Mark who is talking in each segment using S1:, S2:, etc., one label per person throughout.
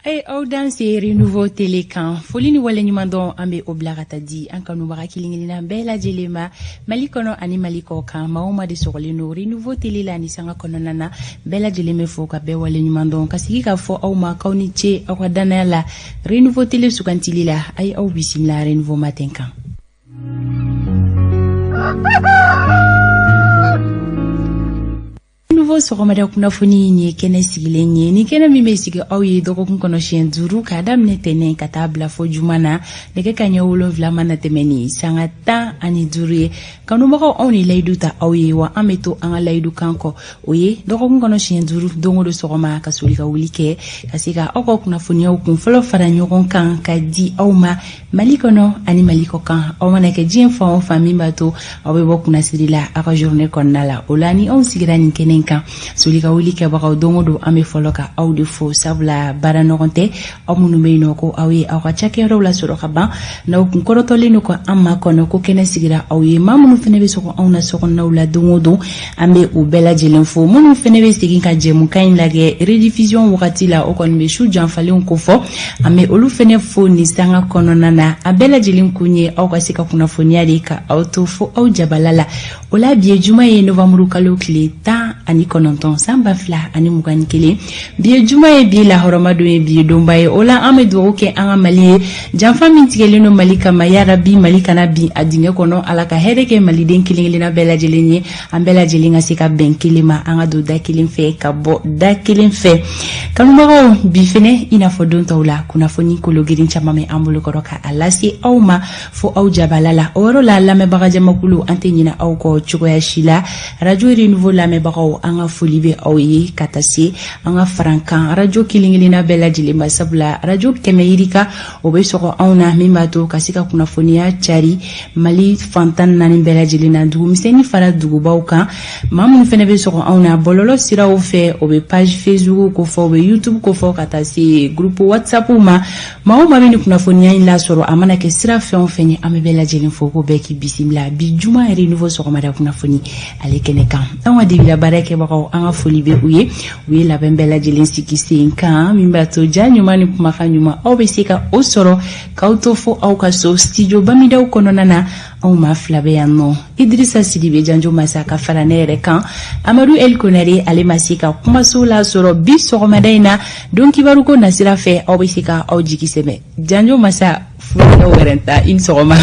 S1: E aw danse Renouveau Télé kan. Foli ni waleɲumandɔn, an bɛ o bila ka taa di an kanubaga kelen kelenna bɛɛ lajɛlen ma, Mali kɔnɔ ani Mali kɔ kan. Maa o maa de sɔgɔlen don Renouveau Télé la ni sanga kɔnɔna na, bɛɛ lajɛlen bɛ fo ka bɛɛ waleɲumandɔn, ka sigi k'a fɔ aw ma k'aw ni ce aw ka danaya la Renouveau Télé sugantili la. A ye aw bisimila Renouveau Matin kan. Renouveau sɔgɔmada kunnafoni in ye kɛnɛ sigilen ye, ni kɛnɛ min bɛ sigi aw ye dɔgɔkun kɔnɔ siɲɛ 5, k'a daminɛ tɛnɛn ka taa bila fɔ juma na, nɛgɛ ka ɲɛ 7 mana tɛmɛ ni sanga 15 ye. Kanubagaw, anw ni layidu ta aw ye wa, an bɛ to an ka layidu kan kɔ. O ye dɔgɔkun kɔnɔ siɲɛ 5, don o don sɔgɔma, ka soli ka wuli kɛ ka se ka aw ka kunnafoniyaw kun fɔlɔ fara ɲɔgɔn kan ka di aw ma, Mali kɔnɔ ani Mali kɔ kan, aw mana kɛ diɲɛ fan o fan, min b'a to aw bɛ bɔ kunnasiri la aw ka journée kɔnɔna la. O la, ni anw sigira nin kɛnɛ kan, soli ka wuli kɛbagaw, don o don an bɛ fɔlɔ ka aw de fo, sabula baara ɲɔgɔn tɛ. Aw minnu bɛ yen nɔ ko aw ye aw ka cakɛyɔrɔw lasɔrɔ ka ban, n'aw kun kɔrɔtɔlen don ka an makɔnɔ ko kɛnɛ sigira aw ye. Maa minnu fana bɛ sɔgɔ anw na sokɔnɔnaw la don o don, an bɛ u bɛɛ lajɛlen fo. Minnu fana bɛ segin ka jɛmukan in lajɛ rediffusion wagati la, o kɔni bɛ su janfalenw kofɔ, an bɛ olu fana fo nin sanga kɔnɔna na. A bɛɛ lajɛlen kun ye aw ka se ka kunnafoniya de ka aw to fo aw jabala la. O la, bi ye juma ye, novanburu kalo tile 19, san 2021. Bi ye juma ye, bi ye lahɔrɔma don ye, bi ye donba ye. O la, an bɛ dugawu kɛ an ka Mali ye. Janfa min tigɛlen don Mali kama, yarabi Mali kana bin a dingɛ kɔnɔ. Ala ka hɛrɛ kɛ Maliden kelen kelenna bɛɛ lajɛlen ye. An bɛɛ lajɛlen ka se ka bɛn kelen ma, an ka don da kelen fɛ ka bɔ da kelen fɛ. Kanubagaw, bi fɛnɛ, i n'a fɔ don tɔw la, kunnafoni kologirin caman bɛ an bolokɔrɔ ka a lase aw ma fo aw jabala la. O yɔrɔ la, lamɛnbaga jamakulu, an tɛ ɲinɛ aw kɔ cogoya si la. Radio Renouveau lamɛnbagaw, an ka foli bɛ aw ye, ka taa se an ka farankan radio kelen kelenna bɛɛ lajɛlen ma, sabula radio 100 yirika o bɛ sɔgɔ anw na, min b'a to ka se ka kunnafoniya cari Mali fan 14 bɛɛ lajɛlen na, dugumisɛnnin fara dugubaw kan. Maa minnu fana bɛ sɔgɔ anw na bɔlɔlɔ siraw fɛ, o bɛ page Facebook ko fɔ, o bɛ YouTube ko fɔ, ka taa se groupe WhatsApp ma. Maa o maa bɛ nin kunnafoniya in lasɔrɔ, a mana kɛ sira fɛn o fɛn ye, an bɛ bɛɛ lajɛlen fo ko bɛɛ k'i bisimila bi juma Renouveau sɔgɔmada kunnafoni ale kɛnɛ kan. An ka debila baarakɛbagaw, an ka foli bɛ u ye. U ye labɛn bɛɛ lajɛlen sigi sen kan min b'a to ja ɲuman ni kumakan ɲuman, aw bɛ se ka o sɔrɔ k'aw to fo aw ka so studio Bamidaw kɔnɔna na. Anw maa fila bɛ yan nɔ, Idirisa Sidibe Janjo Masa ka fara ne yɛrɛ kan. Amadu El Konare, ale ma se ka kumaso lasɔrɔ bi sɔgɔmada in na. Don kibaru ko nasira fɛ, aw bɛ se ka aw jigi sɛmɛ. Janjo Masa furakɛw wɛrɛ ta, i ni sɔgɔma.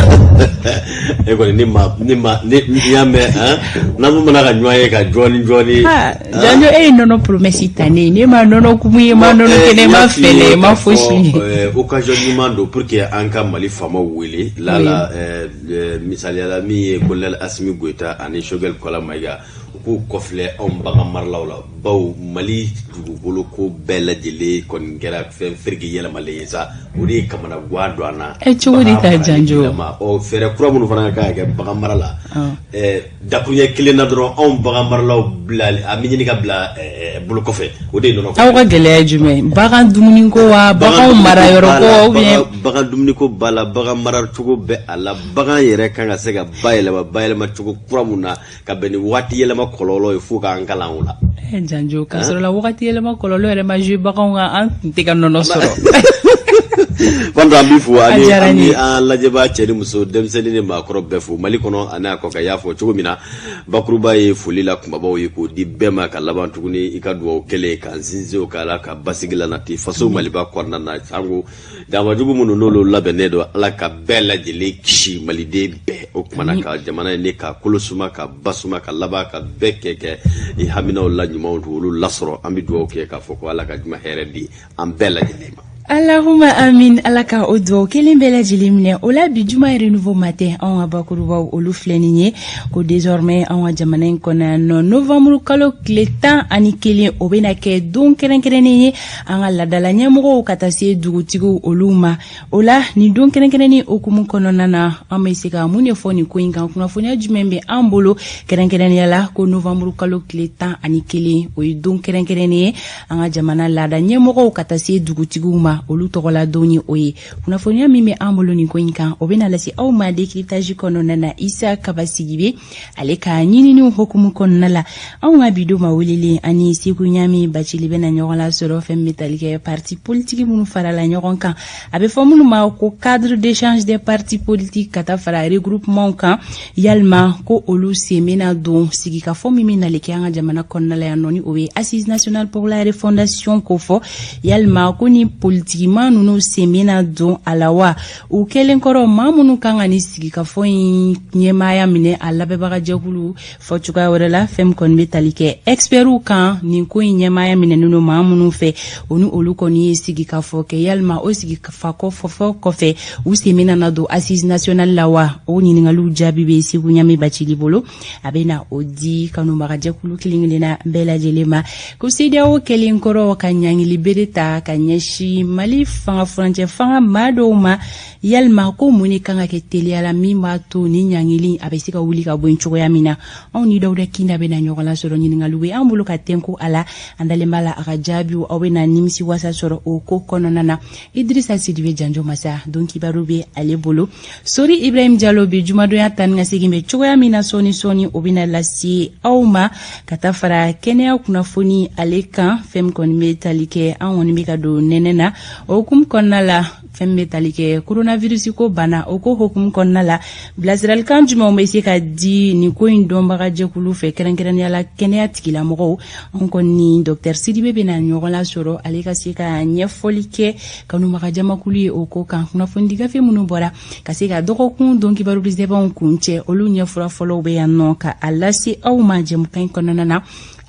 S2: E kɔni, ni ma ni ma ni ni y'a mɛn han, n'an mana ka ɲɔgɔn ye ka jɔɔni jɔɔni.
S1: Janjo, e ye nɔnɔ promesse ta ne ye, ne ma nɔnɔ kumu ye, ma nɔnɔ kɛnɛ, ma fɛlɛ, ma fosi.
S2: Occasion ɲuman don pour que an ka Mali faamaw wele la, misaliyala min ye colonel Asimi Goyita ani Choguel Kokala Mayiga, u k'u kɔfilɛ anw bagan maralaw la, bawo Mali dugukolo ko bɛɛ lajɛlen kɔni kɛra fɛn fereke yɛlɛmalen ye sa. O de ye kamanagan don an na.
S1: Ɛ, cogo di ta, Janjo?
S2: Ɔ, fɛɛrɛ kura minnu fana kan ka kɛ bagan mara la, dakuruɲɛ kelen na dɔrɔn, anw bagan maralaw bila, a bɛ ɲini ka bila bolo kɔfɛ, o de ye nɔnɔ.
S1: Aw ka gɛlɛya ye jumɛn? Bagan dumuniko wa, baganw mara yɔrɔ ko, ou bien?
S2: Bagan dumuniko b'a la, bagan mara cogo bɛ a la, bagan yɛrɛ kan ka se ka bayɛlɛma, bayɛlɛma cogo kura mun na ka bɛn ni waati yɛlɛma kɔlɔlɔ ye, fo k'an kalan o la.
S1: Janjo, k'a sɔrɔ la wagati yɛlɛma kɔlɔlɔ yɛrɛ ma jouer baganw kan, an tun tɛ ka nɔnɔ sɔrɔ.
S2: Fanta, an b'i fo ani an bɛ an lajɛbaa cɛ ni muso, denmisɛnnin ni maakɔrɔ bɛɛ fo, Mali kɔnɔ ani a kɔ kan. I y'a fɔ cogo min na, bakuruba ye foli la kunbabaw ye k'o di bɛɛ ma, ka laban tuguni i ka dugawu kɛlen k'an sinsin o kan, Ala ka basigi lanati faso Maliba kɔnɔna na. Sango janfajugu minnu n'olu labɛnnen don, Ala ka bɛɛ lajɛlen kisi, Maliden bɛɛ. O kumana ka jamana in ne ka kolo suma, ka ba suma, ka laban ka bɛɛ kɛ i haminaw la ɲumanw olu lasɔrɔ. An bɛ dugawu kɛ k'a fɔ ko Ala ka juma hɛrɛ di an bɛɛ lajɛlen ma.
S1: Allahumma amin, Ala ka o dugawu kelen bɛɛ lajɛlen minɛ. O la, bi juma Renouveau Matin, anw ka bakurubaw olu filɛ nin ye ko désormais anw ka jamana in kɔnɔ yan nɔ, novembre kalo tile 11, o bɛna kɛ don kɛrɛnkɛrɛnnen ye an ka laadala ɲɛmɔgɔw ka taa se dugutigiw olu ma. O la, nin don kɛrɛnkɛrɛnnen hukumu kɔnɔna na, an bɛ se ka mun de fɔ nin ko in kan? Kunnafoniya jumɛn bɛ an bolo kɛrɛnkɛrɛnnenya la ko novembre kalo tile 11, o ye don kɛrɛnkɛrɛnnen ye an ka jamana laada ɲɛmɔgɔw ka taa se dugutigiw ma? ma, olu tɔgɔla don ye o ye. Kunnafoniya min bɛ an bolo nin ko in kan, o bɛna lase aw ma décryptage kɔnɔna na. Isa Kaba Sidibe ale ka ɲininiw hukumu kɔnɔna la, anw ka bi don ma welelen ani Segu Ɲami Bacili bɛna ɲɔgɔn lasɔrɔ fɛn min bɛ tali kɛ parti politique minnu farala ɲɔgɔn kan, a bɛ fɔ minnu ma ko cadre d'échange des partis politiques, ka taa fara regroupement kan. Yalima ko olu sen bɛna don sigikafɔ min bɛ nali kɛ an ka jamana kɔnɔna la yan nɔ, ni o ye Assise nationale pour la refondation ko fɔ, yalima ko ni politikimaa ninnu sen bɛna don a la wa? U kɛlen kɔrɔ, maa minnu kan ka ni sigikafɔ in ɲɛmaaya minɛ, a labɛnbagajɛkulu, fɔ cogoya wɛrɛ la, fɛn min kɔni bɛ tali kɛ expertw kan, nin ko in ɲɛmaaya minɛnen don maa minnu fɛ, o ni olu kɔni ye sigikafɔ kɛ. Yalima o sigikafɔ kɔfɛ, u sen bɛna na don Assise nationale la wa? O ɲininkaliw jaabi bɛ Segu Ɲami Bacili bolo, a bɛ na o di kanubagajɛkulu kelen kelenna bɛɛ lajɛlen ma. Ko CEDEAO kɛlen kɔrɔ ka ɲangili bere ta ka ɲɛsin Mali fanga furancɛ fanga maa dɔw ma, yalima ko mun de kan ka kɛ teliya la min b'a to ni ɲangili a bɛ se ka wuli ka bɔ yen cogoya min na? Anw ni Dawuda Kinda bɛna ɲɔgɔn lasɔrɔ, ɲininkaliw bɛ an bolo ka tɛnku a la, an dalen b'a la a ka jaabiw aw bɛna nimisi wasa sɔrɔ o ko kɔnɔna na. Idrissa Sidibe Janjo Masa don kibaru bɛ ale bolo. Sori Ibrahim Jalo bi jumadonya tan ni ka segin bɛ cogoya min na sɔɔni sɔɔni, o bɛna lase aw ma, ka taa fara kɛnɛya kunnafoni ale kan. Fɛn min kɔni bɛ tali kɛ, an kɔni bɛ ka don nɛnɛ na, o hukumu kɔnɔna la, fɛn min bɛ tali kɛ coronavirus ko bana, o ko hukumu kɔnɔna la, bilasiralikan jumɛnw bɛ se ka di nin ko in dɔnbagajɛkulu fɛ, kɛrɛnkɛrɛnnenya la kɛnɛya tigilamɔgɔw? An kɔni Dr Sidibe bɛna ɲɔgɔn lasɔrɔ, ale ka se ka ɲɛfɔli kɛ kanubagajamakulu ye o ko kan. Kunnafoni gafe minnu bɔra ka se ka dɔgɔkun don kibaru sɛbɛnw kuncɛ, olu ɲɛfura fɔlɔw bɛ yan nɔ ka a lase aw ma jɛmukan in kɔnɔna na.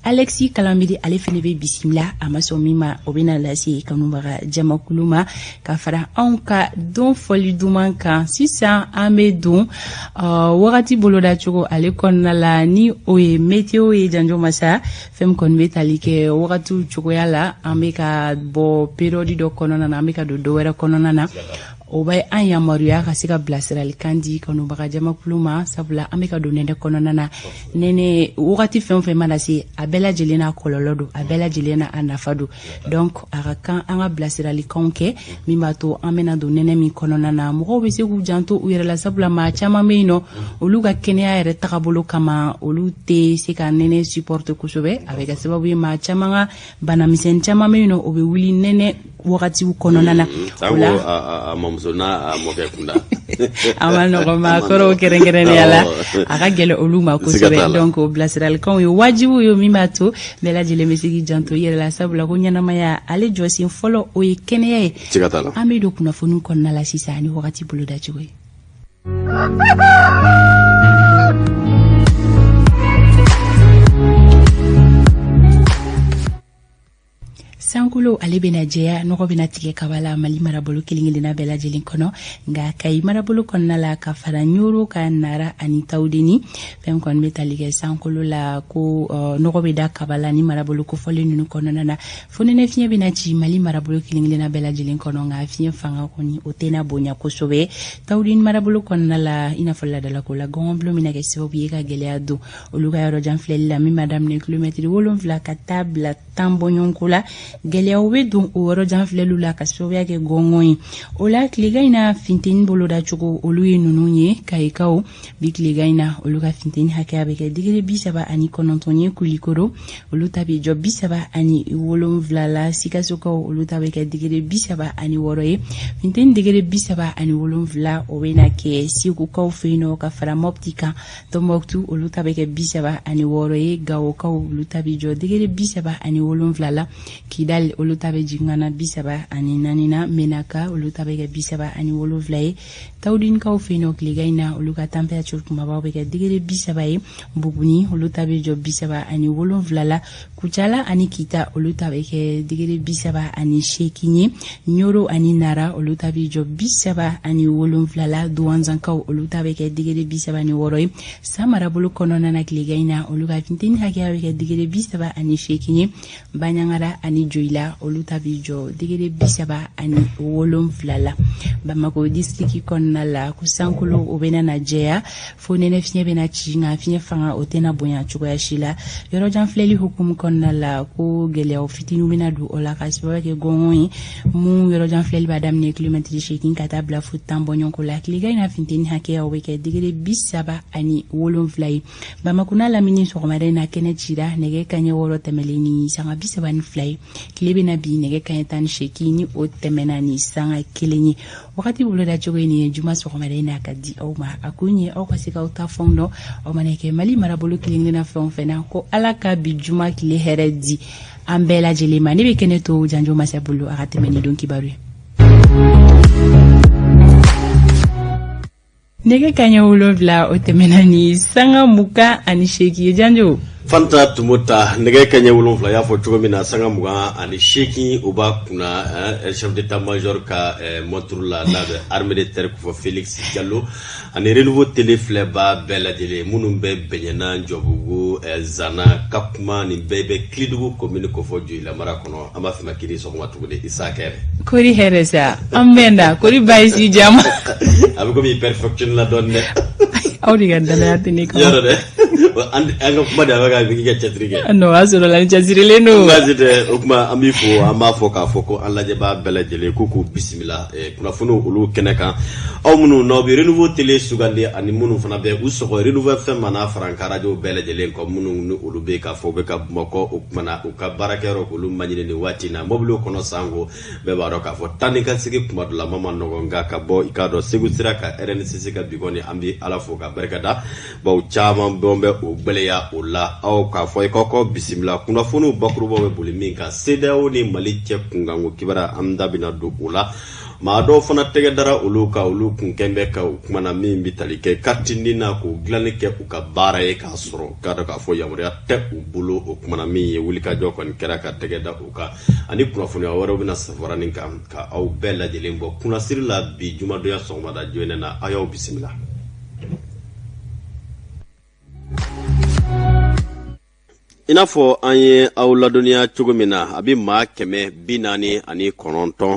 S1: Alexis Kalambidi ale fɛnɛ bɛ bisimila, a ma sɔn min ma, o bɛna lase kanubaga jamakulu ma, ka fara anw ka don fɔli duman kan. Sisan an bɛ don wagati bolodacogo ale kɔnɔna la, ni o ye météo ye. Janjo Masa, fɛn min kɔni bɛ tali kɛ wagatiw cogoya la, an bɛ ka bɔ période dɔ kɔnɔna na, an bɛ ka don dɔ wɛrɛ kɔnɔna na, o bɛ an yamaruya ka se ka bilasiralikan di kanubaga jamakulu ma, sabula an bɛ ka don nɛnɛ kɔnɔna na. Nɛnɛ wagati fɛn o fɛn mana se, a bɛɛ lajɛlen n'a kɔlɔlɔ don, a bɛɛ lajɛlen n'a nafa don. Donc a ka kan an ka bilasiralikanw kɛ min b'a to an bɛna don nɛnɛ min kɔnɔna na, mɔgɔw bɛ se k'u janto u yɛrɛ la, sabula maa caman bɛ yen nɔ, olu ka kɛnɛya yɛrɛ tagabolo kama, olu tɛ se ka nɛnɛ supporter kosɛbɛ. A bɛ kɛ sababu ye, maa caman ka banamisɛnnin caman bɛ yen nɔ, o bɛ wuli nɛnɛ wagatiw kɔnɔna na.
S2: O la a mamuso n'a mɔkɛ kunda
S1: a ma nɔgɔn, maakɔrɔw kɛrɛnkɛrɛnnenya la, a ka gɛlɛn olu ma kosɛbɛ. Donc o bilasiralikanw ye wajibiw ye min b'a to bɛɛ lajɛlen bɛ se k'i janto i yɛrɛ la, sabula ko ɲɛnamaya ale jɔsen fɔlɔ o ye kɛnɛya ye. An bɛ don kunnafoni kɔnɔna la sisan ani wagati bolodacogo ye. Sankolo ale bɛna jɛya, nɔgɔ bɛna tigɛ kaba la Mali marabolo kelen kelenna bɛɛ lajɛlen kɔnɔ, nka Kayi marabolo kɔnɔna la, ka fara Ɲoro ka Nara ani Tawudeni, fɛn kɔni bɛ tali kɛ sankolo la ko nɔgɔ bɛ da kaba la ni marabolo kofɔlen ninnu kɔnɔna na. Fonɛnɛ fiɲɛ bɛna ci Mali marabolo kelen kelenna bɛɛ lajɛlen kɔnɔ, nka fiɲɛ fanga kɔni o tɛna bonya kosɛbɛ. Tawudeni marabolo kɔnɔna la, i n'a fɔ ladalako la, gɔngɔnbulon bɛna kɛ sababu ye ka gɛlɛya don olu ka yɔrɔ jan filɛli la, min b'a daminɛ kilomɛtiri 7 ka taa bila 10 bɔɲɔgɔnko la. Gɛlɛyaw bɛ don o yɔrɔ jan filɛliw la ka sababuya kɛ gɔngɔn ye. O la tilegan in na, funteni bolodacogo olu ye ninnu ye. Kayikaw bi tilegan in na, olu ka funteni hakɛya bɛ kɛ digiri 39 ye. Kulikoro olu ta bɛ jɔ 37 la. Sikasokaw olu ta bɛ kɛ digiri 36 ye. Funteni digiri 37, o bɛna kɛ Segukaw fɛ yen nɔ, ka fara Mɔpti kan. Tɔnbɔkutu olu ta bɛ kɛ 36 ye. Gawokaw olu ta bɛ jɔ digiri 37 la. Kidali olu ta bɛ jigin ka na 34 na. Menaka olu ta bɛ kɛ 37 ye. Tawudinikaw fɛ yen nɔ tilegan in na, olu ka température kunbabaw bɛ kɛ digiri 30 ye. Buguni olu ta bɛ jɔ 37 la. Kucala ani Kita olu ta bɛ kɛ digiri 38 ye. Ɲoro ani Nara olu ta bɛ jɔ 37 la. Duwanzankaw olu ta bɛ kɛ digiri 36 ye. San marabolo kɔnɔna na tilegan in na, olu ka funteni hakɛya bɛ kɛ digiri 38 ye. Banjagara ani Joyila olu ta bɛ jɔ degré 37 la. Bamakɔ distriki kɔnɔna la, ko sankolo o bɛna na jɛya fo nɛnɛ fiɲɛ bɛna ci, nka fiɲɛ fanga o tɛna bonya cogoya si la. Yɔrɔjan filɛli hukumu kɔnɔna la, ko gɛlɛyaw fitininw bɛna don o la ka sababu kɛ gɔngɔn ye mun yɔrɔjan filɛli b'a daminɛ kilomɛtiri 8 ka taa bila fo 10 bɔɲɔgɔnko la. Tilegan in na, funteni hakɛyaw bɛ kɛ degré 37 ye. Bamakɔ n'a lamini, sɔgɔmada in na kɛnɛ cira nɛgɛ kaɲɛ 6 tɛmɛlen ni sanga 32 ye. Tile bɛna bin nɛgɛ kaɲɛ 18 ni o tɛmɛna ni sanga 1 ye. Wagati boloda cogo ye nin ye juma sɔgɔmada in na ka di aw ma. A kun ye aw ka se k'aw ta fɛnw dɔn. Aw mana kɛ Mali marabolo kelen kelenna fɛn o fɛn na, ko Ala ka bi juma tile hɛrɛ di an bɛɛ lajɛlen ma. Ne bɛ kɛnɛ to Janjo Masa bolo, a ka tɛmɛ ni don kibaru ye. Nɛgɛ kaɲɛ 7 o tɛmɛna ni sanga 28 ye, Janjo.
S2: Fanta Tumota, nɛgɛ kaɲɛ 7, y'a fɔ cogo min na, sanga 28, o b'a kunna chef d'état major ka montre la, n'a bɛ armée de terre kofɔ, Félix Diallo ani Renouveau Télé filɛbaa bɛɛ lajɛlen minnu bɛ Bɛɲɛna, Jɔbugu, Zana, Kakuma, nin bɛɛ bɛ Kilidugu commune kofɔ Joyila mara kɔnɔ. An b'a f'i ma k'i ni sɔgɔma tuguni, Isa Kɛrɛ.
S1: Kori hɛrɛ sa, an bɛ na kori baasi jama.
S2: A bɛ komi perfectionne la dɔɔnin dɛ.
S1: Aw de ka danaya tɛ ne kan.
S2: Yɔrɔ dɛ, an ka kuma de a bɛ ka i ka cɛsiri kɛ.
S1: Non, o y'a sɔrɔ la n cɛsirilen don.
S2: Baasi tɛ. O tuma an b'i fo, an b'a fɔ k'a fɔ ko an lajɛbaa bɛɛ lajɛlen k'u k'u bisimila kunnafoniw olu kɛnɛ kan. Aw minnu n'aw bɛ Renouveau Télé sugandi ani minnu fana bɛ u sɔgɔ Renouveau FM n'a farankan radio bɛɛ lajɛlen kɔ, minnu ni olu bɛ k'a fɔ u bɛ ka Bamakɔ, o tuma na u ka baarakɛyɔrɔ k'olu maɲini nin waati in na mɔbiliw kɔnɔ sanko bɛɛ b'a dɔn k'a fɔ taa ni ka segin kuma dɔ la ma nɔgɔn, nka ka bɔ i k'a dɔn Segu sira ka RNCC ka bi kɔni, an bɛ Ala fo ka barika da, bawo caman bɔn bɛ o gwɛlɛya o la. Aw k'a fɔ i k'aw k'aw bisimila kunnafoniw bakurubaw bɛ boli min kan, CEDEAO ni Mali cɛ kunkanko kibaruya, an da bɛna don o la. Maa dɔw fana tɛgɛ dara olu kan, olu kun kɛn bɛ ka o kuma na min bɛ tali kɛ carte NINA k'o dilanni kɛ u ka baara ye, k'a sɔrɔ k'a dɔn k'a fɔ yamaruya tɛ u bolo. O kuma na min ye wulikajɔ kɔni kɛra ka tɛgɛ da u kan, ani kunnafoniya wɛrɛw bɛna fara nin kan ka aw bɛɛ lajɛlen bɔ kunnasiri la bi jumadonya sɔgɔmada joona na. Aw y'aw bisimila. I n'a fɔ an ye aw ladɔnniya cogo min na, a bɛ maa 149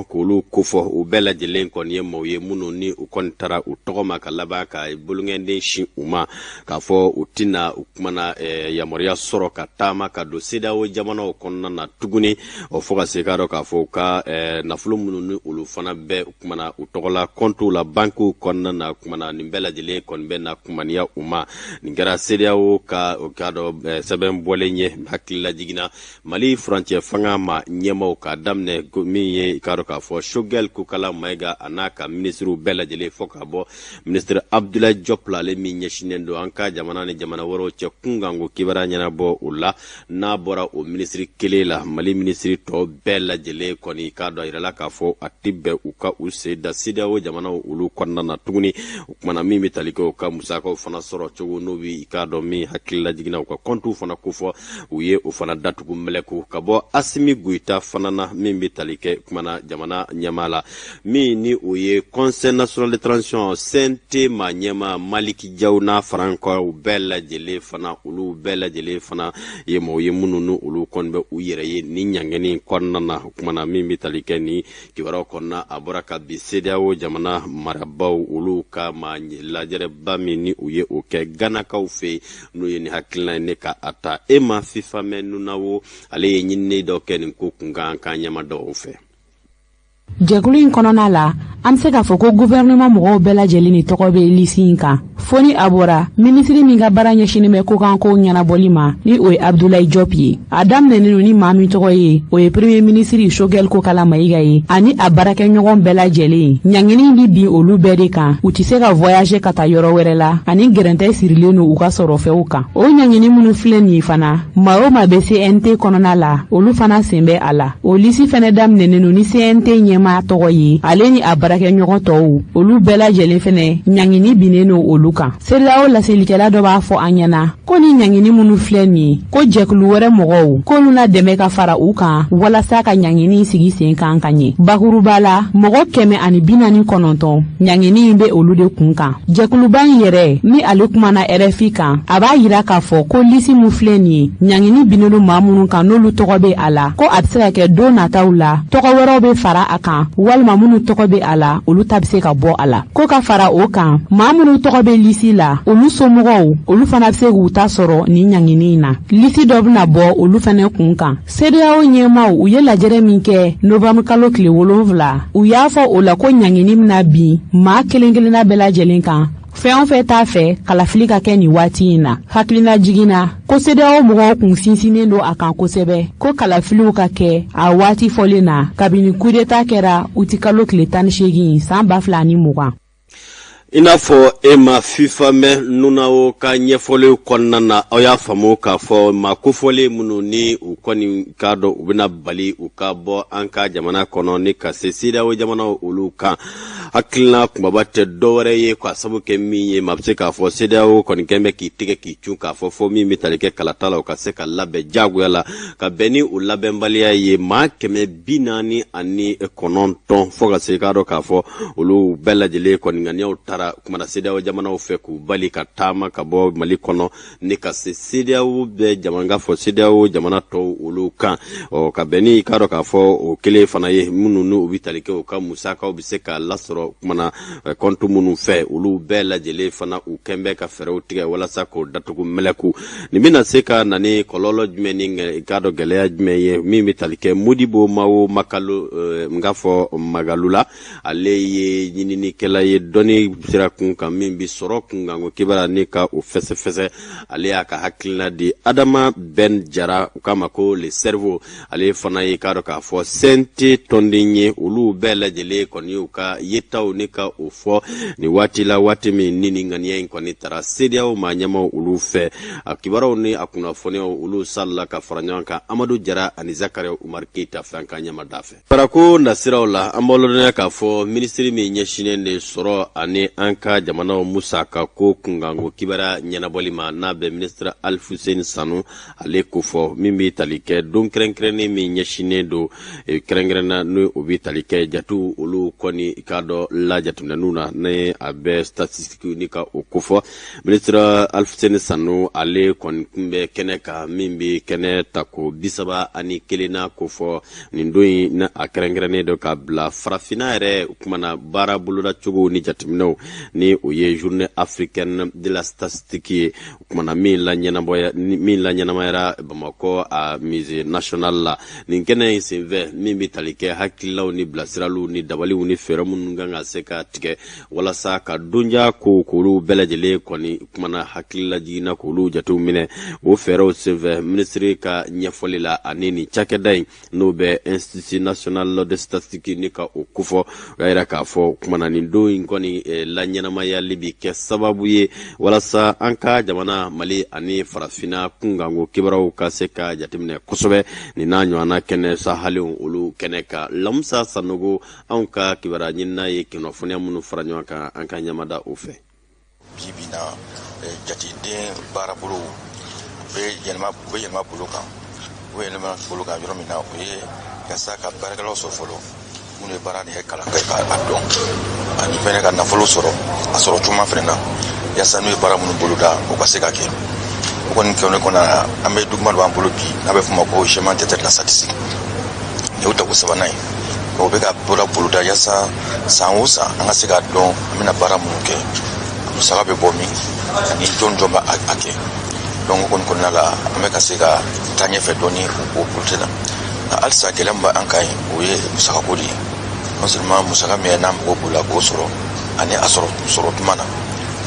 S2: k'olu kofɔ. U bɛɛ lajɛlen kɔni ye maaw ye minnu ni u kɔni taara u tɔgɔ ma ka laban ka bolonkɛnden sin u ma k'a fɔ u tɛna u kumana yamaruya sɔrɔ ka taama ka don CEDEAO jamanaw kɔnɔna na tuguni. O fo ka se k'a dɔn k'a fɔ u ka nafolo minnu ni olu fana bɛ u kumana u tɔgɔla kɔntiw la bankiw kɔnɔna na, kumana nin bɛɛ lajɛlen kɔni bɛ na kumaniya u ma. Nin kɛra CEDEAO ka o k'a dɔn sɛbɛn bɔlen ye hakililajigin na Mali furancɛ fanga ma ɲɛmaw k'a daminɛ min ye i k'a dɔn k'a fɔ Choguel Kokala Mayiga a n'a ka minisiriw bɛɛ lajɛlen, fo ka bɔ minisiri Abdoulaye Diop la, ale min ɲɛsinnen don an ka jamana ni jamana wɛrɛw cɛ kunkanko kibaruya ɲɛnabɔ o la. N'a bɔra o minisiri kelen la, Mali minisiri tɔ bɛɛ lajɛlen kɔni k'a dɔn a yirala k'a fɔ a tɛ bɛn u ka u sen da CEDEAO jamanaw olu kɔnɔna na tuguni. O kumana min bɛ tali kɛ u ka musakaw fana sɔrɔ cogo n'o bɛ i k'a dɔn min hakilila jiginna u ka kɔntiw fana kofɔ, u ye o fana datugu mɛlɛku. Ka bɔ Asimi Goyita fana na, min bɛ tali kɛ kumana jamana ɲɛmaa la, min ni o ye Conseil national de transition CNT maa ɲɛmaa Maliki Jaw n'a farankaw bɛɛ lajɛlen fana, olu bɛɛ lajɛlen fana ye maaw ye minnu ni olu kɔni bɛ u yɛrɛ ye ni ɲangɛni kɔnɔna na. O kumana min bɛ tali kɛ ni kibaruyaw kɔnɔna, a bɔra ka bi CEDEAO jamana marabaaw olu ka maa lajɛrɛba min ni u ye o kɛ Ganakaw fɛ yen, n'o ye nin hakilina ye ne ka a ta e ma Fifamɛ Nunawo, ale ye ɲinini dɔ kɛ nin ko kunkan k'an ɲɛma dɔw fɛ.
S1: Jɛkulu in kɔnɔna la, an bɛ se k'a fɔ ko gouvernement mɔgɔw bɛɛ lajɛlen de tɔgɔ bɛ lisi in kan, fo ni a bɔra minisiri min ka baara ɲɛsinnen bɛ kokankow ɲɛnabɔli ma, ni o ye Abdoulaye Diop ye. A daminɛnen don ni maa min tɔgɔ ye, o ye premier minisiri Choguel Kokala Mayiga ye ani a baarakɛɲɔgɔn bɛɛ lajɛlen. Ɲangini bɛ bin olu bɛɛ de kan, u tɛ se ka voyager ka taa yɔrɔ wɛrɛ la, ani gɛrɛntɛ sirilen don u ka sɔrɔfɛnw kan. O ɲangini minnu filɛ nin ye fana, maa o maa bɛ CNT kɔnɔna la, olu fana sen bɛ a la. O lisi fɛnɛ daminɛnen don ni CNT ɲɛmaa
S3: ɲɛmaa tɔgɔ ye, ale ni a baarakɛɲɔgɔn tɔw, olu bɛɛ lajɛlen fɛnɛ ɲangini binnen don olu kan. CEDEAO laselikɛla dɔ b'a fɔ an ɲɛna ko ni ɲangini minnu filɛ nin ye, ko jɛkulu wɛrɛ mɔgɔw k'olu na dɛmɛ ka fara u kan walasa ka ɲangini sigi sen kan ka ɲɛ. Bakuruba la, mɔgɔ 149, ɲangini bɛ olu de kun kan. Jɛkuluba in yɛrɛ ni ale kumana RFI kan, a b'a yira k'a fɔ ko lisi min filɛ nin ye, ɲangini binnen don maa minnu kan, n'olu tɔgɔ bɛ a la, ko a bɛ se ka kɛ don nataw la tɔgɔ wɛrɛw bɛ fara a kan, walima minnu tɔgɔ bɛ a la, olu ta bɛ se ka bɔ a la. Ko ka fara o kan, maa minnu tɔgɔ bɛ lisi la, olu somɔgɔw, olu fana bɛ se k'u ta sɔrɔ nin ɲangini in na. Lisi dɔ bɛna bɔ olu fana kun kan. CEDEAO ɲɛmaaw, u ye lajɛrɛ min kɛ novembre kalo tile 7, u y'a fɔ o la ko ɲangini bɛna bin maa kelen kelenna bɛɛ lajɛlen kan, fɛn o fɛn t'a fɛ kalafili ka kɛ nin waati in na. Hakilina jiginna ko CEDEAO mɔgɔw kun sinsinnen don a kan kosɛbɛ ko kalafiliw ka kɛ a waati fɔlen na kabini kudeta kɛra utikalo tile 18 san 2020.
S2: I n'a fɔ e ma FIFA mɛn Nunawo ka ɲɛfɔliw kɔnɔna na, aw y'a faamu k'a fɔ maa kofɔlen minnu ni u kɔni k'a dɔn u bɛna bali u ka bɔ an ka jamana kɔnɔ ni ka se CEDEAO jamanaw olu kan, hakilina kunbaba tɛ dɔwɛrɛ ye k'a sabu kɛ min ye, maa bɛ se k'a fɔ CEDEAO kɔni kɛn bɛ k'i tɛgɛ k'i cun k'a fɔ fɔ min bɛ tali kɛ kalata la, o ka se ka labɛn jagoya la ka bɛn ni o labɛnbaliya ye. Maa 449 fo ka se k'a dɔn k'a fɔ olu bɛɛ lajɛlen kɔni ŋaniyaw taara kumana CEDEAO jamanaw fɛ k'u bali ka taama ka bɔ Mali kɔnɔ ni ka se CEDEAO bɛɛ jamana k'a fɔ CEDEAO jamana tɔw olu kan. Ɔ ka bɛn ni k'a dɔn k'a fɔ o kelen fana ye minnu n'u bɛ tali kɛ u ka musakaw bɛ se ka lasɔrɔ kumana kɔntu minnu fɛ, olu bɛɛ lajɛlen fana u kɛn bɛ ka fɛɛrɛw tigɛ walasa k'o datugu mɛlɛku. Nin bɛna se ka na ni kɔlɔlɔ jumɛn ni k'a dɔn gɛlɛya jumɛn ye min bɛ tali kɛ Modibo Mao Makalo, n k'a fɔ Magalula, ale ye ɲininikɛla ye dɔnni sira kun kan min bɛ sɔrɔ kunkanko kibaruya ni ka o fɛsɛfɛsɛ. Ale y'a ka hakilina di Adama Ben Jara, u k'a ma ko le cerveau. Ale fana ye k'a dɔn k'a fɔ CNT tɔnden ye. Olu bɛɛ lajɛlen kɔni y'u ka yetaw ni ka o fɔ nin waati la, waati min ni nin ŋaniya in kɔni tara CEDEAO maa ɲɛmaw olu fɛ. A kibaruyaw ni a kunnafoniyaw olu salila ka fara ɲɔgɔn kan Amadu Jara ani Zakariya Umar Keyita fɛ an ka ɲɛmada fɛ. Parako nasiraw la, an b'aw ladɔnniya k'a fɔ minisiri min ɲɛsinnen de sɔrɔ ani an ka jamanaw musaka ko kunkanko kibaruya ɲɛnabɔli ma, n'a bɛ minisiri Alifuseni Sanu, ale kofɔ min bɛ tali kɛ don kɛrɛnkɛrɛnnen min ɲɛsinnen don kɛrɛnkɛrɛnna, ni o bɛ tali kɛ jatiw olu kɔni k'a dɔn lajateminɛniw na, ni a bɛ statistique ni ka o kofɔ. Minisiri Alifuseni Sanu, ale kɔni tun bɛ kɛnɛ kan min bɛ kɛnɛ tako 31nan kofɔ. Nin don in na, a kɛrɛnkɛrɛnnen don ka bila farafinna yɛrɛ kumana baara bolodacogo ni jateminɛw, ni o ye journée africaine de la statistique ye, kumana min la min la ɲɛnamayara Bamakɔ a musée national la. Nin kɛnɛ in senfɛ, min bɛ tali kɛ hakililaw ni bilasiraliw ni dabaliw ni fɛɛrɛ minnu kan ka se ka tigɛ walasa ka donja ko k'olu bɛɛ lajɛlen kɔni kumana hakilila jiginna k'olu jatew minɛ, o fɛɛrɛw senfɛ, minisiri ka ɲɛfɔli la, ani nin cakɛda in n'o bɛ Institut national de statistique ni ka o kofɔ, o y'a yira k'a fɔ kumana nin don in kɔni laɲɛnamayali bi kɛ sababu ye walasa an ka jamana Mali ani farafinna kunkanko kibaruyaw ka se ka jateminɛ kosɛbɛ. Nin n'a ɲɔgɔnna kɛnɛ sahalenw olu kɛnɛ kan, Lamusa Sanogo, anw ka kibaruya ɲinina ye kunnafoniya minnu fara ɲɔgɔn kan, an ka ɲɛmada o fɛ.
S4: Bi bi na, jateden baarabolo bɛ yɛlɛma, u bɛ yɛlɛma bolo kan. U bɛ yɛlɛma bolo kan yɔrɔ min na, o ye yasa ka baarakɛlaw sɔrɔ fɔlɔ, minnu ye baara nin kɛ kalan kɛ k'a dɔn, ani fɛnɛ ka nafolo sɔrɔ a sɔrɔ cogo fɛnɛ na, yasa n'u ye baara minnu boloda, o ka se ka kɛ. O kɔni kɛnɛ kɔnɔ, an bɛ document dɔ b'an bolo bi n'a bɛ f'o ma ko schéma directeur de la statistique. Nin y'o tako sabanan ye. O bɛ ka bolo boloda yasa san o san an ka se k'a dɔn an bɛna baara minnu kɛ, musaka bɛ bɔ min ani jɔn jɔn b'a a kɛ. Donc o kɔni kɔnɔna la, an bɛ ka se ka taa ɲɛfɛ dɔɔni o projet la. Nka halisa gɛlɛya min b'an kan yen, o ye musakako de ye. Non seulement musaka min ye n'an mago b'o la k'o sɔrɔ, ani a sɔrɔ sɔrɔ tuma na.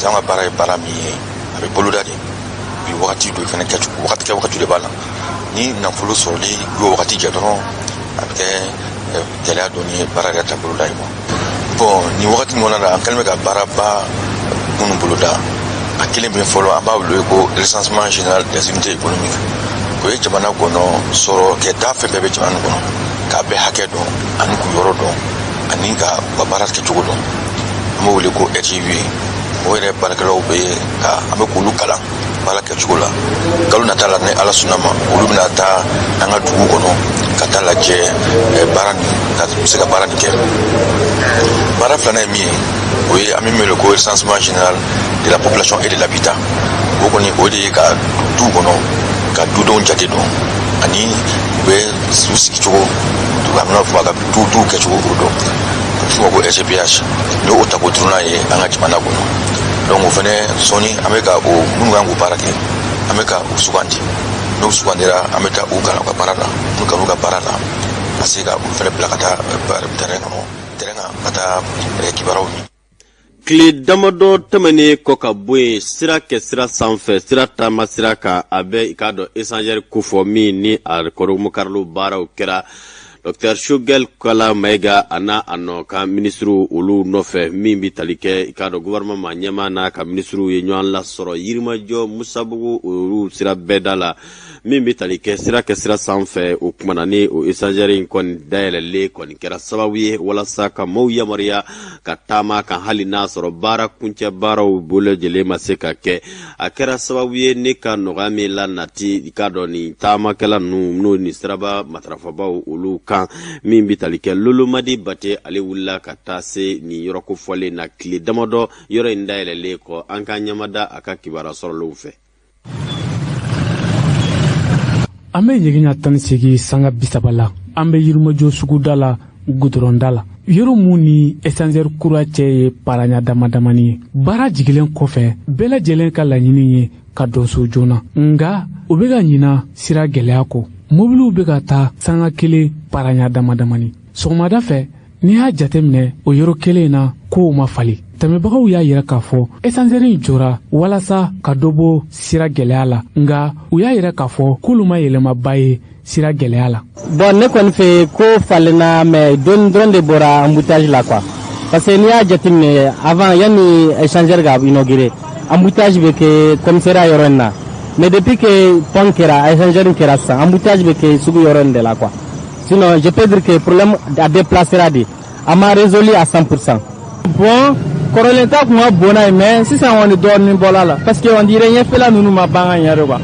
S4: An ka baara ye baara min ye, a bɛ boloda de bi wagati dɔ fana kɛcogo, wagati kɛ wagati de b'a la. Ni nafolo sɔrɔli y'o wagati jɛ dɔrɔn, a bɛ kɛ gɛlɛya dɔɔni ye baara yɛrɛ taabolo la ye. Bon, nin wagati min kɔnɔna la, an kɛlen bɛ ka baaraba minnu boloda, a kelen bɛ fɔlɔ, an b'a wele ko recensement général des unités économiques. O ye jamana kɔnɔ sɔrɔ kɛta fɛn bɛɛ bɛ jamana kɔnɔ, k'a bɛɛ hakɛ dɔn ani k'u yɔrɔ dɔn. baara kɛcogo dɔn, an b'o wele ko RGU ye. O yɛrɛ baarakɛlaw bɛ ka an bɛ k'olu kalan baara kɛcogo la. Kalo nata la, ni Ala sɔnna ma, olu bɛna taa an ka dugu kɔnɔ ka taa lajɛ baara nin ka se ka baara nin kɛ. Baara filanan ye min ye, o ye an bɛ min wele ko recensement général de la population et de l'habitat. O kɔni, o de ye ka du kɔnɔ ka dudenw jate dɔn ani u bɛ u sigicogo, a bɛna fɔ ka du du kɛcogo o dɔn. A bɛ f'o ma ko RGPH. N'o o tako duurunan ye an ka jamana kɔnɔ. Donc o fɛnɛ, sɔɔni an bɛ ka o minnu kan k'o baara kɛ, an bɛ ka u sugandi. N'o sugandira, an bɛ taa u kalan u ka baara la. N'u kalan u ka baara la, ka se ka olu fɛnɛ bila ka taa terrain kɔnɔ, terrain kan, ka taa kibaruyaw ɲini.
S2: Tile damadɔ tɛmɛnen kɔ ka bɔ yen, sira kɛ sira sanfɛ, sira taama sira kan, a bɛ i k'a dɔn échangeur kofɔ min ni a kɔrɔmukarilo baaraw kɛra Dr Choguel Kala Mayiga a n'a a nɔ ka minisiriw olu nɔfɛ, min bɛ tali kɛ i k'a dɔn gouvernement ma ɲɛmaa n'a ka minisiriw ye ɲɔgɔn lasɔrɔ Yirimajɔ, Musabugu, olu sira bɛɛ da la, min bɛ tali kɛ sira kɛ sira sanfɛ. O kumana ni o échangeur in kɔni dayɛlɛlen kɔni kɛra sababu ye walasa ka maaw yamaruya ka taama kan, hali n'a sɔrɔ baara kuncɛ baaraw bolo lajɛlen ma se ka kɛ. A kɛra sababu ye ne ka nɔgɔya min la nati i k'a dɔn nin taamakɛla ninnu n'o ni siraba matarafabaw olu kan, min bɛ tali kɛ Lolomadi Bate, ale wulila ka taa se nin yɔrɔ kofɔlen na tile damadɔ yɔrɔ in dayɛlɛlen kɔ. An k'an ɲɛmada a ka kibaruya sɔrɔlenw fɛ.
S5: An bɛ nɛgɛ ɲɛ 18 sanga 30 la, an bɛ Yirimajɔ suguda la, gudɔrɔnda la, yɔrɔ mun ni échangeur kura cɛ ye paraɲa dama damani ye. Baara jigilen kɔfɛ, bɛɛ lajɛlen ka laɲini ye ka don so joona, nga u bɛ ka ɲina sira gɛlɛya kɔ. Mobiliw bɛ ka taa sanga kelen paraɲa dama damani sɔgɔmada fɛ. N'i y'a jateminɛ, o yɔrɔ kelen in na, kow ma falen. Tɛmɛbagaw y'a yira k'a fɔ échangeur in jɔra walasa ka dɔ bɔ sira gɛlɛya la, nga u y'a yira k'a fɔ k'olu ma yɛlɛmaba ye sira gɛlɛya la.
S6: Bon, ne kɔni fɛ, ko falenna, mais dɔɔni dɔrɔn de bɔra embouteillage la quoi, parce que n'i y'a jateminɛ, avant, yanni échangeur ka inauguré, embouteillage bɛ kɛ commissariat yɔrɔ in na. Mais depuis que pont kɛra, échangeur kɛra sisan, embouteillage bɛ kɛ sugu yɔrɔ in de la quoi. Sinon, je peux dire que problème a déplacera de, a ma résolu à 100%.
S7: Bon, kɔrɔlen ta kun ka bon n'a ye, mais sisan kɔni dɔɔnin bɔla la, parce que on dirait ɲɛfɛla ninnu ma ban ka ɲɛ de quoi.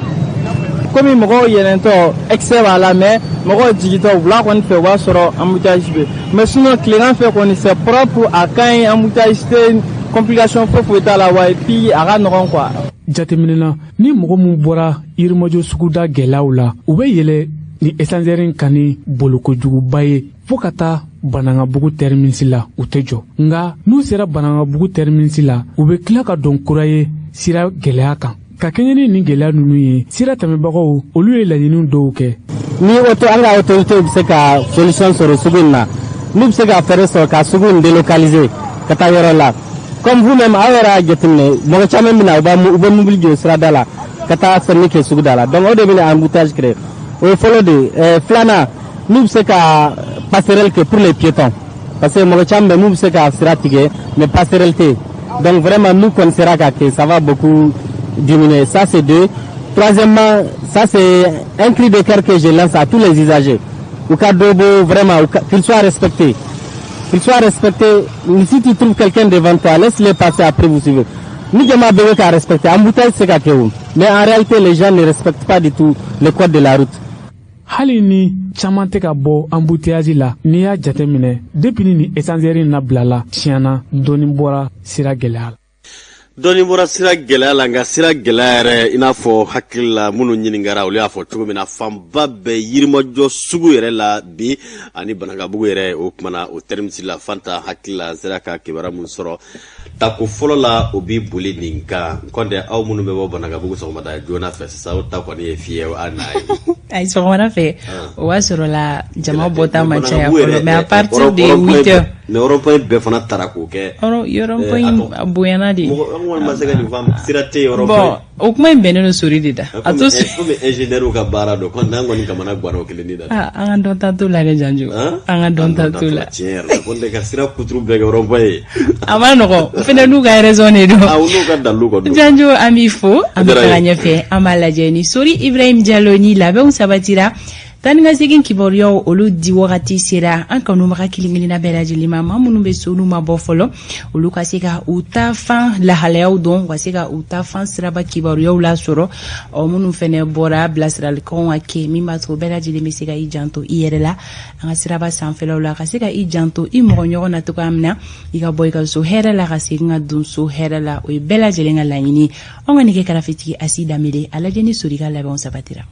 S7: Komi mɔgɔw yɛlɛntɔ, excès b'a la, mais mɔgɔw jigitɔ wula kɔni fɛ, o b'a sɔrɔ embouteillage bɛ. Mais sinon, tilegan fɛ kɔni, c'est propre, a ka ɲi, embouteillage tɛ, complication foyi foyi t'a la wa, et puis a ka nɔgɔn quoi.
S5: Jateminɛ na, ni mɔgɔ min bɔra Yirimajɔ suguda gɛlɛyaw la, u bɛ yɛlɛ ni échangeur in kan ni bolikojuguba ye fɔɔ ka taa Banankabugu terminus la, u tɛ jɔ. Nga n'u sera Banankabugu terminus la, u bɛ tila ka don kura ye sira gɛlɛya kan. Ka kɛɲɛ ni nin gɛlɛya ninnu ye, sira tɛmɛbagaw olu ye laɲiniw dɔw kɛ.
S6: Ni auto an ka autorité bɛ se ka solution sɔrɔ sugu in na, n'u bɛ se ka fɛɛrɛ sɔrɔ ka sugu in délocaliser ka taa yɔrɔ la, comme vous-même aw yɛrɛ y'a jateminɛ, mɔgɔ caman bɛ na, u bɛ mobili jɔ sirada la ka taa sanni kɛ sugu da la. Donc o de bɛ na embouteillage créer. O ye fɔlɔ de ye. Filanan, n'u bɛ se ka passerelle kɛ pour les piétons, parce que mɔgɔ caman bɛ mun bɛ se ka sira tigɛ, mais passerelle tɛ yen. Donc vraiment, n'u kɔni sera ka kɛ, ça va beaucoup diminuer. Ça, c'est deux. Troisièmement, ça, c'est un cri de cœur que je lance à tous les usagers: u ka dɔ bɔ vraiment, qu'ils soient respectés, qu'ils soient respectés. Si tu trouves quelqu'un devant toi, laisse-le passer, après vous suivez. Ni jama bɛɛ bɛ ka respecter, embouteillage tɛ se ka kɛ o. Mais en réalité, les gens ne respectent pas du tout le code de la route.
S5: Hali ni caman tɛ ka bɔ embouteillage la, n'i y'a jateminɛ, depuis ni nin échangeur in nabilala, tiɲɛna, dɔɔni bɔra sira gɛlɛya la.
S2: Dɔɔni bɔra sira gɛlɛya la, nka sira gɛlɛya yɛrɛ, i n'a fɔ hakili la minnu ɲininkara, olu y'a fɔ cogo min na, fanba bɛ Yirimajɔ sugu yɛrɛ la bi ani Banankabugu yɛrɛ. O kumana o terminus la. Fanta, hakili la n sera ka kibaruya mun sɔrɔ tako fɔlɔ la, o bi boli nin kan kɔntɛ. Aw minnu bɛ bɔ Banankabugu sɔgɔmada joona fɛ sisan, aw ta kɔni ye fiyɛ a n'a ye.
S1: Ayi, sɔgɔmada fɛ, o b'a sɔrɔ la jama bɔta man caya fɔlɔ, mais à partir de 8 heures.
S2: Mais rond-point bɛɛ fana tara k'o kɛ.
S1: Rond-point in bonyana de.
S2: Mɔgɔ an kɔni ma se ka nin faamu, sira tɛ yen rond-point.
S1: Bon, o kuma in bɛnnen don sori de da a to.
S2: Komi ingénieur ka baara don kɔni, n'an kɔni kamana ganna o kelen de da.
S1: Ah, an ka dɔn ta t'o la dɛ, Janjo, an ka dɔn ta t'o la.
S2: Tiɲɛ yɛrɛ la, ko n tɛ ka sira kuturu bɛɛ kɛ rond-point ye.
S1: A ma nɔgɔn, o fɛnɛ n'u ka raison de don.
S2: Ah, n'u ka dalilu kɔni don.
S1: Janjo, an b'i fo. An bɛ
S2: diyara
S1: taga
S2: n ye.
S1: ɲɛfɛ, an b'a lajɛ ni Sori Ibrahim Jalo ni labɛnw sabatira. Taa ni ka segin kibaruyaw olu di wagati sera an kanubaga kelen-kelenna bɛɛ lajɛlen ma. Maa minnu bɛ so n'u ma bɔ fɔlɔ, olu ka se ka u taafan lahalayaw dɔn, u ka se ka u taafan siraba kibaruyaw lasɔrɔ. Ɔ minnu fɛnɛ bɔra, bilasiralikanw ka kɛ min b'a to bɛɛ lajɛlen bɛ se ka i janto i yɛrɛ la an ka siraba sanfɛlaw la, ka se ka i janto i mɔgɔ ɲɔgɔn na cogoya min na, i ka bɔ i ka so hɛrɛ la, ka segin ka don so hɛrɛ la. O ye bɛɛ lajɛlen ka laɲini. Anw ka nɛgɛ karafetigi Asi Danbele, a lajɛ ni sori ka labɛnw sabatira.